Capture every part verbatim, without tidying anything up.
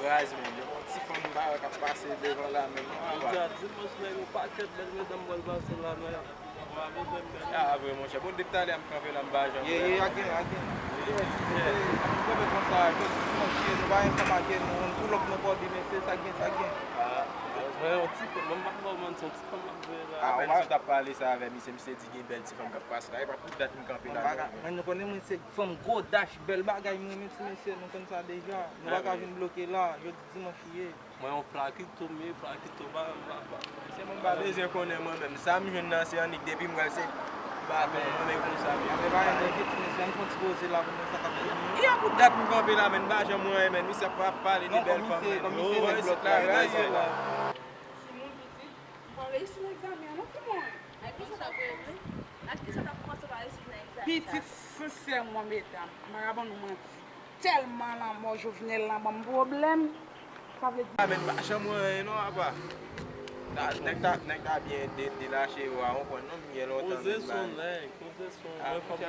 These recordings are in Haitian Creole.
Raz, men, yon ti fanm m pa wè k ap pase devan la menm non, apa. Jodi a dimanch la, yon pakèt bèl medam pral pase la, men. Ah, vre, monchè. Bon, depi talè a m kanpe la, m pa janm wè. Ye, ye, a gen, a gen. Ye, ti mesye, m kanpe konsa, jodi dimanch ye, nou pa gen fanm a gen, nou, nou pull up nan bò de mesye, sa gen, sa gen. Ah, mwen, yon ti fanm, mwen, m pa konprann, se yon ti fanm m ap jere la. Ah, apèn si w t ap pale sa avè misye, misye di gen bèl ti fanm k ap pase la, e pa pou dat m kanpe la, non. Mwen, nou konnen mwen se fanm gwo dach, bèl bagay, m renmen ti mesye, nou konn sa deja. Nou pa ka vin bloke la, jodi dimanch ye. Mwen yon flakito m ye, flakito ba m papa. Se mwen m pa bezwen konnen mwen menm. Sa m jwenn nan se annik depi m pral se baton mwen menm konsa m ye. Mwen pa enkyete ti mesye, ann fè yon ti koze la pou mwen sa k ap fini. E a pou dat m kanpe la menm, m pa janm wè anyen menm. Misye ap pale de bèl fanm menm. Yo, isit la, raze la. Timoun pitit, m pral reyisi nan egzamen an non timoun. Ak kisa w t ap reyisi? Ak kisa w t ap kòmanse pral reyisi nan egzamen sa? Pitit, sensèman medam, m pa ka ban nou manti. Tèlman lanmò Jovenel lan ban m pwoblèm. Sa vle di. A, men m pa janm wè anyen non, apa. Nèg ta, nèg ta byen de-, delache yo a, ou konprann non, m gen lontan menm. Koze sou nèg, koze sou mwen, fò m,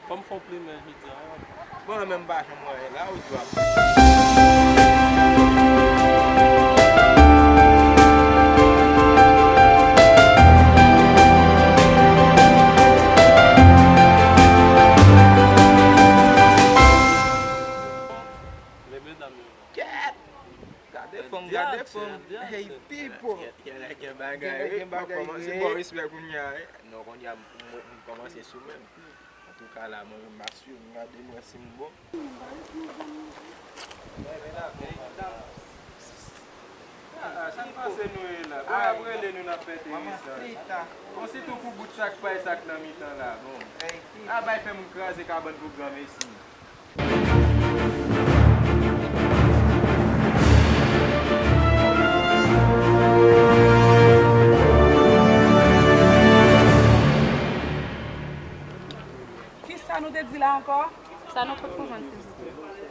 fò m fè yon plimen jodi a. Bon, men m pa janm wè anyen la, ou di w ap. Men medam yo. Kèt! Gade fanm, gade fanm. Hey, people! Gen, gen, gen bagay, wi. Gen bagay, wi. Bon, respè kounye a, wi. Non, kounye a, m, m, m kòmanse sou mwen. Antouka, la, mwen menm, m ap swiv, m gade, m wè si m bon. Ah, ah, sa n panse nou ye la? Bon, y ap rele nou, n ap fè tenis la. Bon, sitou pou bout sak pay, sak nan mitan la, bon. Ah, bay fè moun kraze kabann pou granmesi. Kisa nou te di la ankò? Sa nou pot konprann, silvouplè.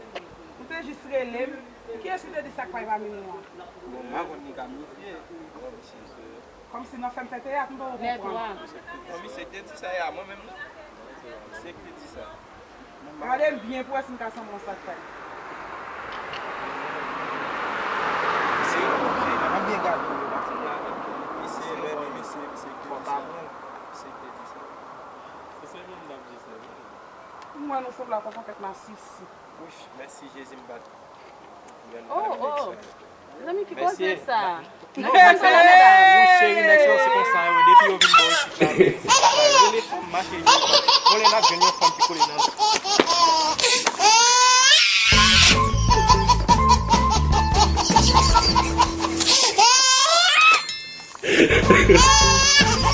Ou te jis rele m. Kiyès ki te di sak pay pa menm nou an? Bon, m pa konn li kamifye. Bon, misye. Kòmsi nan fè m fè teyat, m pa konprann. Non, misye te di sa, e a mwen menm non. Misye ki te di sa. Gade m byen pou wè si m ka sanble yon sak pay. Misye, misye, m ap byen gade w, misye, misye, misye ki te di sa. Misye ki te di sa. Se sèlman m t ap di sa, wi. M wè nou sanble ak yon pakèt masisi. Wouch, mèsi Jezi m pa t. Oh, oh. Mezanmi, ki koze sa? Non, nèg sa pa medam. Mon cheri, nèg sa yo se konsa yo, depi yo vin bò isit la, men se konsa yo. Rele fanm, mache jwenn fanm. Yon lè n ap jwenn yon fanm ki kole nan.